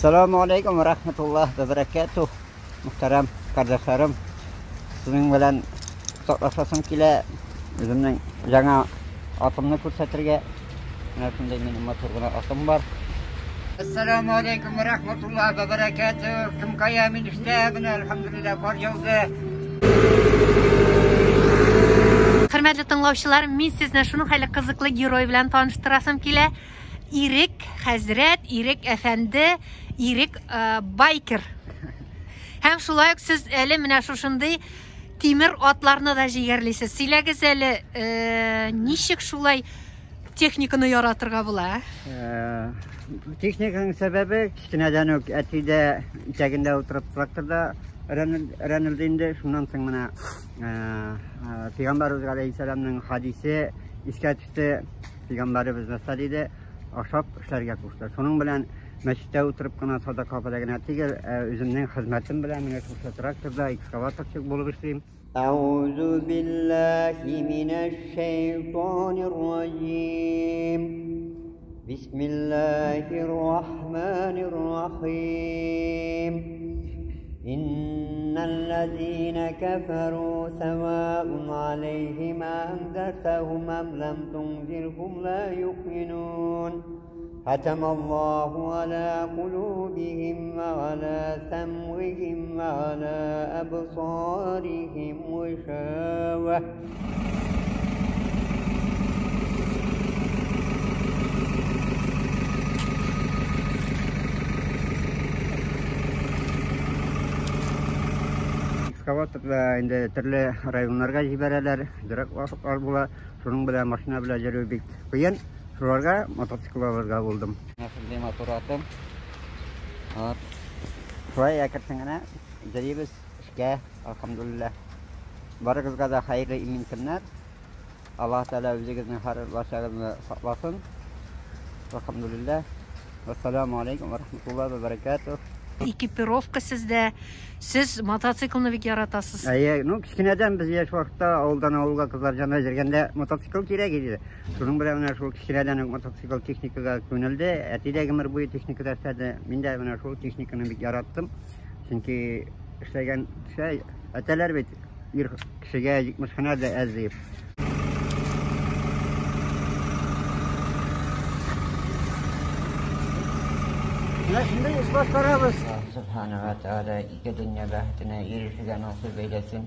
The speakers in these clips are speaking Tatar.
Ассаламу алейкум ва рахматуллах ва баракатух. Мөхтәрәм кардәшләрем, сезнең белән уртаклашасым килә. Үземнең яңа атымны күрсәтергә. Менә шундый минем матур гына атым бар. Ассаламу алейкум ва рахматуллах ва баракатух. Кем кая, мин эштә, менә әлхәмдүлилләһ кар яуды. Хөрмәтле тыңлаучылар, мин сезне шуның хәле кызыклы герой белән таныштырасым килә. Ирек хәзрәт, Ирек әфәнде, Ирек э, байкер. Һәм шулай ук сез әле менә шушындый тимер атларны да җигәрлисез. Сөйләгез әле, э, ничек шулай техниканы яратырга була? Э, техниканың сәбәбе кечкенәдән үк әти дә итәгендә утырып тракторда өйрәнелде инде. Шуннан соң менә э, Пәйгамбәребез галәйһиссәламның хадисе искә төште. Пәйгамбәребез нәрсә диде? Ашап эшләргә кушты. Шуның белән мәчеттә утырып кына садака белән генә түгел, ә үземнең хезмәтем белән менә шушы тракторда экскаваторчик булып эшлим. أعوذ بالله من الشيطان الرجيم بسم الله الرحمن الرحيم إن الذين كفروا سواء عليهم أنذرتهم أم لم تنذرهم لا يؤمنون ختم الله على قلوبهم وعلى سمعهم وعلى أبصارهم غشاوة. Экскаваторда инде төрле районнарга җибәрәләр, ерак вакытлар була. Шуның белән машина белән йөрү бик кыен. Шуларга мотоцикл алырга булдым. Менә шундый матур атым. Вот. Шулай әкертен генә йөрибез эшкә, алхамдулилла. Барыгызга да хәерле имин көннәр. Аллаһ Тәгалә үзегезнең һәрбарчагызны сакласын. Алхамдулилла. Ассаламу алейкум ва рахматуллаһи ва баракатух. Экипировка сездә. Сез мотоциклны бик яратасыз. Әйе, ну кечкенәдән без яшь вакытта авылдан авылга кызлар янына йөргәндә мотоцикл кирәк иде. Шуның белән менә шул кечкенәдән үк мотоцикл техникага күнелде. Әти дә гомер буе техникада эшләде. Мин дә менә шул техниканы бик яраттым. Чөнки эшләгән кеше әйтәләр бит, ир кешегә 70 һөнәр дә әз дип. Менә шундый эш башкарабыз. Субхана ва Тааля ике дөнья бәхетенә ирешергә насыйп әйләсен.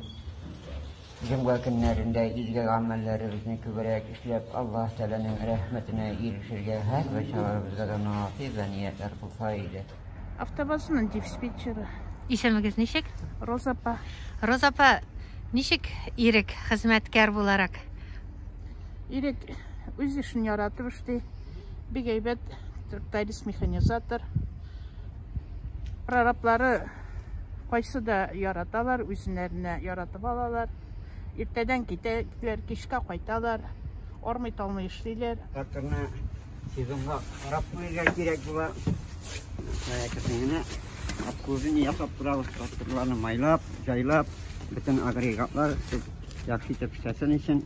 Җомга көннәрендә изге гамәлләребезне күбрәк эшләп, Аллаһ Тәгаләнең рәхмәтенә ирешергә һәрберебезгә дә насыйп вә ниятләр кылса иде. Автобазаның диспетчеры. Исемегез ничек? Роза апа. Роза апа, ничек Ирек хезмәткәр буларак? Ирек үз эшен яратып эшли. Бик әйбәт тракторист, механизатор. Прораблары кайсы да яраталар, үзләренә яратып алалар. Иртәдән китәләр, кичкә кайталар. Армый-талмый эшлиләр. Тракторны сезонга карап куярга кирәк була. Әкрен генә обслуживание ясап торабыз, тракторларны майлап, җайлап, бөтен агрегатлар яхшы итеп эшләсен өчен.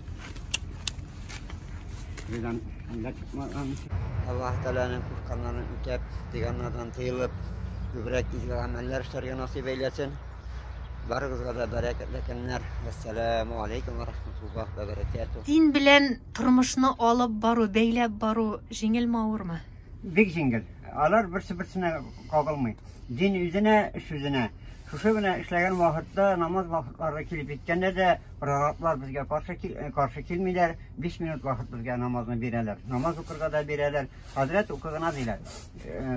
Бездән әллә чыкмаган. Аллаһ Тәгаләнең кушканнарын үтәп, тыйганнардан тыелып, күбрәк изге гамәлләр эшләргә насыйп әйләсен. Барыгызга да бәрәкәтле көннәр. Ассаламу алейкум ва рахматуллаһи ва баракатух. Дин белән тормышны алып бару, бәйләп бару җиңелме, авырмы? Бик җиңел. Алар берсе-берсенә кагылмый. Дин үзенә, эш үзенә. Шушы менә эшләгән вакытта, намаз вакытлары килеп җиткәндә дә прораблар безгә каршы каршы килмиләр. 5 минут вакыт безгә намазны бирәләр. Намаз укырга да бирәләр. Хәзрәт укы гына диләр.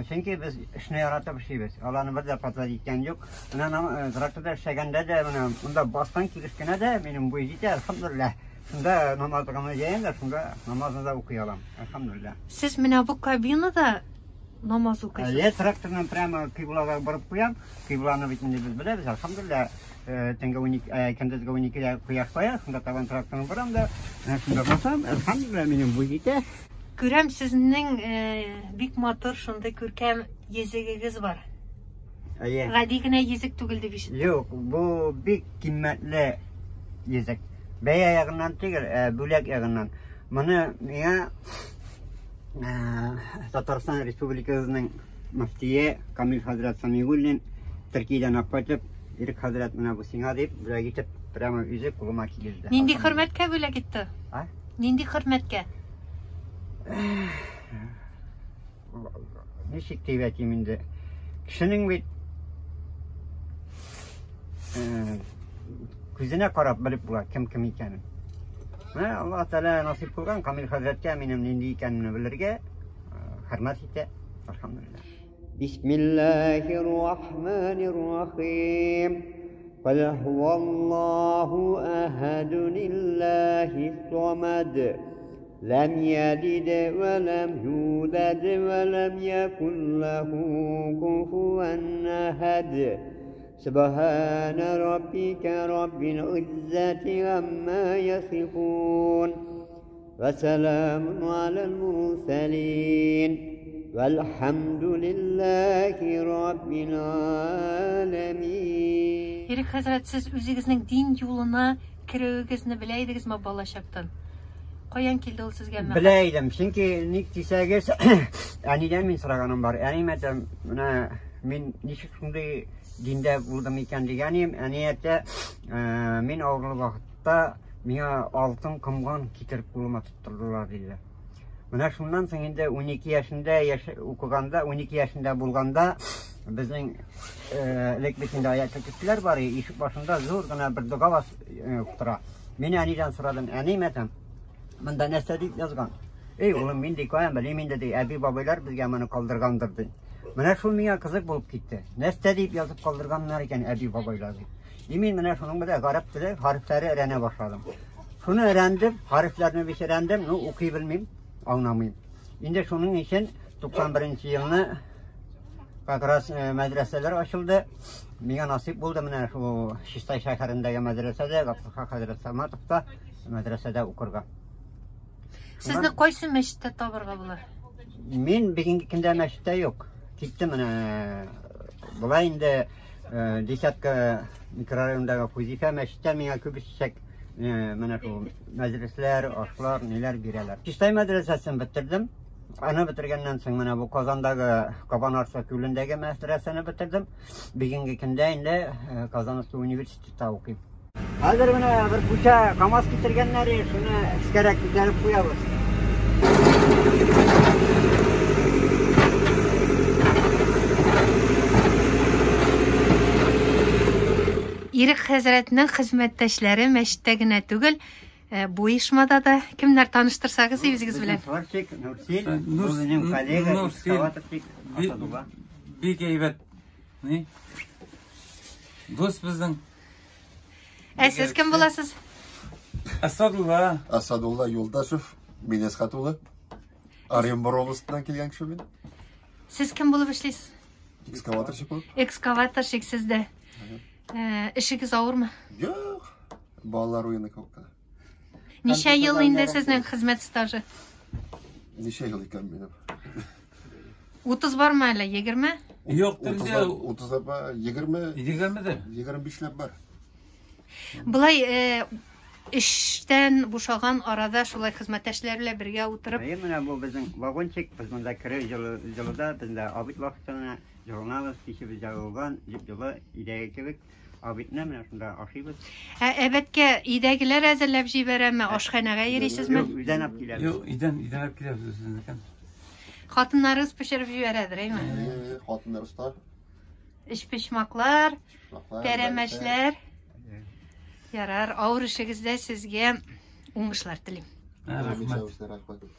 Чөнки без эшне яратып эшлибез. Аларны бер дә подводить иткән юк. Менә тракторда эшләгәндә дә менә монда баскан килеш кенә дә минем буй җитә, әлхәмдүлилләһ. Шунда намазлыгымны җәям дә, шунда намазны да укый алам. Әлхәмдүлилләһ. Сез менә бу кабинада намаз укыйсыз? Әйе, тракторны прямо кыйблага борып куям. Кыйбланы бит инде без беләбез, әлхәмдүлилләһ. Төнге 12, көндезге 12-дә кояш бая, шунда табан тракторны борам да, менә шунда басам, әлхәмдүлилләһ, минем буй җитә. Күрәм, сезнең бик матур шундый күркәм йөзегегез бар. Әйе. Гади генә йөзек түгел дип ишеттем. Юк, бу бик кыйммәтле йөзек. Бәя ягыннан түгел, ә бүләк ягыннан. Моны миңа Татарстан Республикасының мөфтие Камил хәзрәт Самигуллин Төркиядән алып кайтып, Ирек хәзрәт менә бу сиңа дип бүләк итеп, прямо үзе кулыма кигезде. Нинди хөрмәткә бүләк итте? А? Нинди хөрмәткә? Ничек дип әйтим инде? Кешенең бит күзенә карап белеп була кем кем икәнен. Менә Аллаһ Тәгалә насыйп кылган Камил хәзрәткә минем нинди икәнемне белергә, хөрмәт итә. Әлхәмдүлилләһ. Бисмиллаһир рахманир рахим. Кул һуаллаһу ахадун самад. Ләм ялид ва ләм юлад ва ләм якун лаху куфуан ахад. سبحان ربك رب العزة عما يصفون وسلام على المرسلين والحمد لله رب العالمين. Ирек хәзрәт, сез үзегезнең дин юлына керүегезне белә идегезме балачактан? Каян килде ул сезгә мәхәббәт? Белә идем, чөнки ник дисәгез, әнидән мин сораганым бар. Әнием әйтә, менә мин ничек шундый диндә булдым икән дигән идем. Әни әйтә, мин авырлы вакытта миңа алтын комган китереп кулыма тоттырдылар диде. Менә шуннан соң инде 12 яшендә укыганда, 12 яшендә булганда безнең элек бит инде аяклы кешеләр бар, ишек башында зур гына бер дога тора. Мин әнидән сорадым, әнием әйтәм, монда нәрсә дип язган? Эй, улым, мин ди, каян белим инде ди, әби бабайлар безгә моны калдыргандыр ди. Менә шул миңа кызык булып китте. Нәрсә дип язып калдырганнар икән әби бабайлар дип. И мин менә шуның белән гарәп теле хәрефләре өйрәнә башладым. Шуны өйрәндем, хәрефләрне бик өйрәндем, ну укый белмим, аңламыйм. Инде шуның өчен 91 елны как раз мәдрәсәләр ачылды. Миңа насыйп булды менә шул Чистай шәһәрендәге мәдрәсәдә, Габдулхак хәзрәт Саматовта мәдрәсәдә укырга. Сезне кайсы мәчеттә табырга була? Мин бүгенге көндә мәчеттә юк. Киттем менә. Була инде десятка микрорайондагы Хузифә мәчеттә миңа күбесчәк менә шул мәдрәсәләр, ашлар, ниләр бирәләр. Чистай мәдрәсәсен бетердем. Аны бетергәннән соң менә бу Казандагы Кабан Арса күлендәге мәдрәсәне бетердем. Бүгенге көндә инде Казанский университетта укыйм. Хәзер менә бер күчә КАМАЗ китергәннәр, шуны эскәрәк күтәреп куябыз. Ирек хәзрәтнең хезмәттәшләре мәчеттә генә түгел, бу оешмада да кемнәр таныштырсагыз үзегез белән? Сварщик Нурсил, бу минем коллега, экскаваторщик Асадулла. Бик әйбәт. Ни? Дус безнең. Ә сез кем буласыз? Асадулла. Асадулла Юлдашев, мин Әсхәт улы. Оренбург областыннан килгән кеше мин. Сез кем булып эшлисез? Экскаваторщик булып. Экскаваторщик сездә. Эшегез авырмы? Юк. Балалар уены кебек кенә. Ничә ел инде сезнең хезмәт стажы? Ничә ел икән минем? 30 бармы әле, 20? Юк, инде 30 бар, 20. 20 дә. 25 ләп бар. Былай эштән бушаган арада шулай хезмәттәшләр белән бергә утырып. Әйе, менә бу безнең вагончик, без монда кереп җылыда, бездә обед вакытына җылынабыз, кичебез җылыган, җып-җылы өйдәге кебек. Обедны менә шунда ашыйбыз. Ә әбәткә өйдәгеләр әзерләп җибәрәме, ашханәгә йөрисезме? Юк, өйдән алып киләбез. Юк, өйдән алып киләбез үзебезнекен. Хатыннарыгыз пешереп җибәрәдер, әйме? Әйе, хатыннар оста. Эчпочмаклар, пәрәмәчләр. Ярар, авыр эшегездә сезгә уңышлар телим. Рәхмәт. Рәхмәт.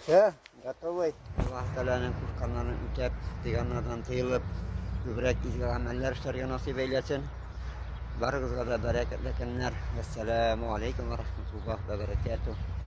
Все, готовый. Аллаһ Тәгаләнең кушканнарын үтәп, тыйганнардан тыелып, Күбрәк изге гамәлләр эшләргә насыйп әйләсен. Барыгызга да бәрәкәтле көннәр. Әссәламү алейкум ва рахматуллаһи ва баракатуһ.